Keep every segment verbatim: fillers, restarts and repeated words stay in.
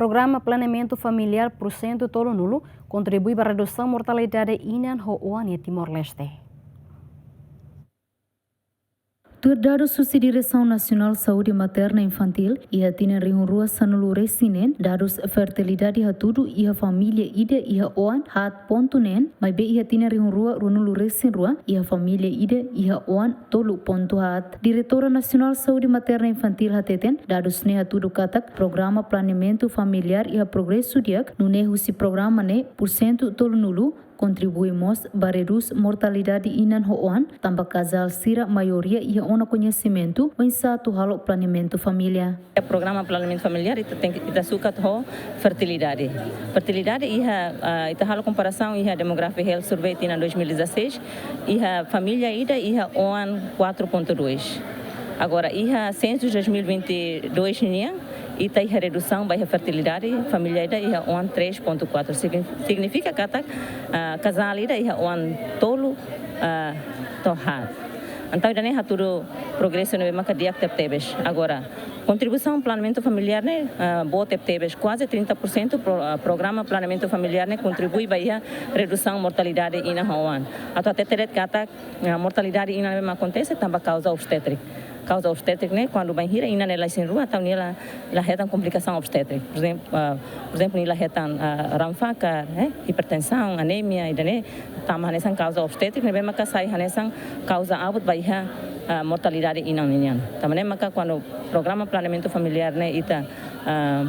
Programa Planeamentu Familiár pursentu tolunulu kontribui ba redusaun mortalidade inan ho oan iha Timor-Leste. Tuir dadus husi Diresaun Nasionál Saúde Materna Infantíl, iha tinan rihun rua sanulu-resin-neen, dadus fertilidade hatudu iha família ida iha oan haat pontu neen, maibé iha tinan rihun rua ruanulu-resin-rua, iha família ida iha oan tolu pontu haat. Diretora Nasionál Saúde Materna Infantíl hateten, dadus ne'e hatudu katak programa planeamentu familiár iha progresu di'ak, nune'e husi programa ne'e pursentu tolunulu kontribui mós ba redús mortalidade inan ho oan, tanba kazál sira maioria iha ona koñesimentu oinsá atu halo planeamentu família. Programa planeamentu familiár ita tenke, ita sukat ho fertilidade. Fertilidade iha, ah, ita halo komparasaun iha Demographic Health Survey tinan dois mil e dezasseis, iha família ida iha oan quatro ponto dois. Agora, iha sensu dois mil e vinte e dois nian, ita iha redusaun ba iha fertilidade, família ida iha oan três ponto quatro. Signi-, signifika katak, ah, kazál ida iha oan tolu, ah, to'o haat. Entaun, ida-ne'e hatudu progresu ne'ebé maka di'ak tebetebes. Agora, kontribuisaun planeamentu familiár ne'e, ah, boot tebetebes, kuaze trinta por cento pro-, ah, programa planeamentu familiár ne'e kontribui ba iha redusaun mortalidade inan ho oan. Atu hatete de'it katak, ah, mortalidade inan ne'ebé mak akontese tanba kauza obstétrika. Kauza obstétrika ne'e, kuandu bainhira inan ne'e la isin-rua, entaun nia la, la hetan komplikasaun obstétrika. Por ezemplu, ah, por ezemplu, nia la hetan, ah, raan fakar, eh, hipertensaun, anemia, ida-ne'e tama hanesan kauza obstétrika, ne'ebé maka sai hanesan kauza abut ba iha, ah, mortalidade inan nian. Tanba ne'e maka kuandu programa planeamentu familiár ne'e ita, ah,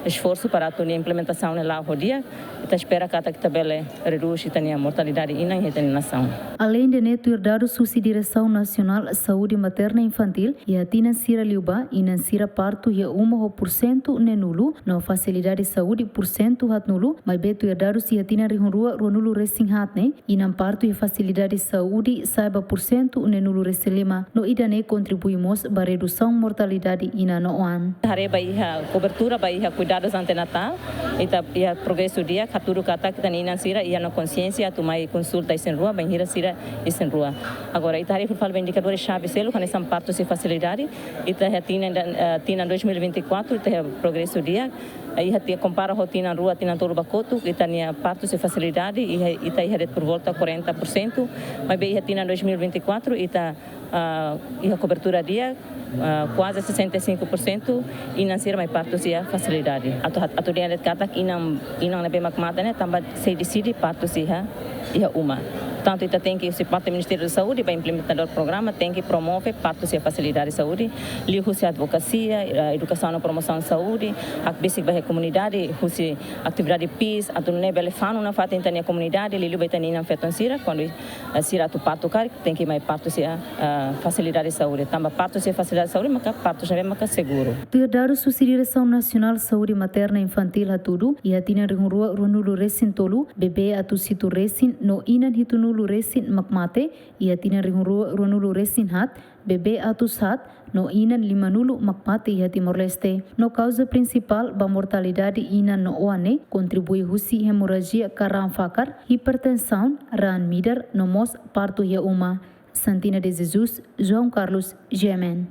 esforsu para atu nia implementasaun ne'e la'o ho di'ak, ita espera katak ita bele redús ita-nia mortalidade inan iha ita-nia nasaun. Aleinde ne'e, tuir dadus husi Diresaun Nasionál Saúde Materna Infantíl, iha tinan sira liubá, inan sira partu iha uma ho pursentu neenulu, no fasilidade saúde pursentu haatnulu, maibé tuir dadus iha tinan rihun rua ruanulu-resin-haat ne'e, inan partu iha fasilidade saúde sa'e ba pursentu neenulu-resin-lima, no ida-ne'e kontribui mós ba redusaun mortalidade inan no oan. Haree ba iha kobertura ba iha kuidadus antenatál, ita iha progresu di'ak, hatudu katak ita-nia inan sira iha ona konxiénsia atu mai konsulta isin-rua, bainhira sira isin-rua. Agora, ita haree fali ba indikadór xave seluk, hanesan partus iha fasilidade, ita iha tinan, eh, tinan dois mil e vinte e quatro, ita iha progresu di'ak, eh, iha ti-, kompara ho tinan rua, tinan tolu ba kotuk, ita-nia partus iha fasilidade, iha, ita iha de'it por volta quarenta por cento, maibé iha tinan dois mil e vinte e quatro, ita ah, iha kobertura di'ak, ah, kuaze sessenta e cinco por cento inan sira mai partus iha fasilidade. Atu, atu dehan de'it katak inan, inan ne'ebé mak mate ne'e tanba sei deside partus iha, iha uma. Portantu, ita tenke, husi parte Ministériu da Saúde, ba implementadór programa, tenke promove partus iha fasilidade saúde, liuhusi advokasia, ah, edukasaun no promosaun saúde, hakbesik ba iha komunidade, husi atividade PIS, atu nune'e bele fanun nafatin ita-nia komunidade, liuliu ba ita-nia inan-feton sira, kuandu, ah, sira atu partu karik, tenke mai partus iha, ah, fasilidade saúde. Tanba partus iha fasilidade saúde maka partus ne'ebé maka seguru. Tuir dadus husi Diresaun Nasionál Saúde Materna Infantíl hatudu, iha tinan rihun rua ruanulu-resin-tolu, bebé atu hitu-resin no inan hitunulu-resin mak mate, iha tinan rihun rua ruanulu-resin-haat, bebé atus haat no inan limanulu mak mate iha Timor-Leste. No kauza prinsipál ba mortalidade inan no oan ne'e kontribui husi hemorrajia ka raan fakar, hipertensaun, raan midar no mós partu iha uma. Santina de Jesus, João Carlos, G M N.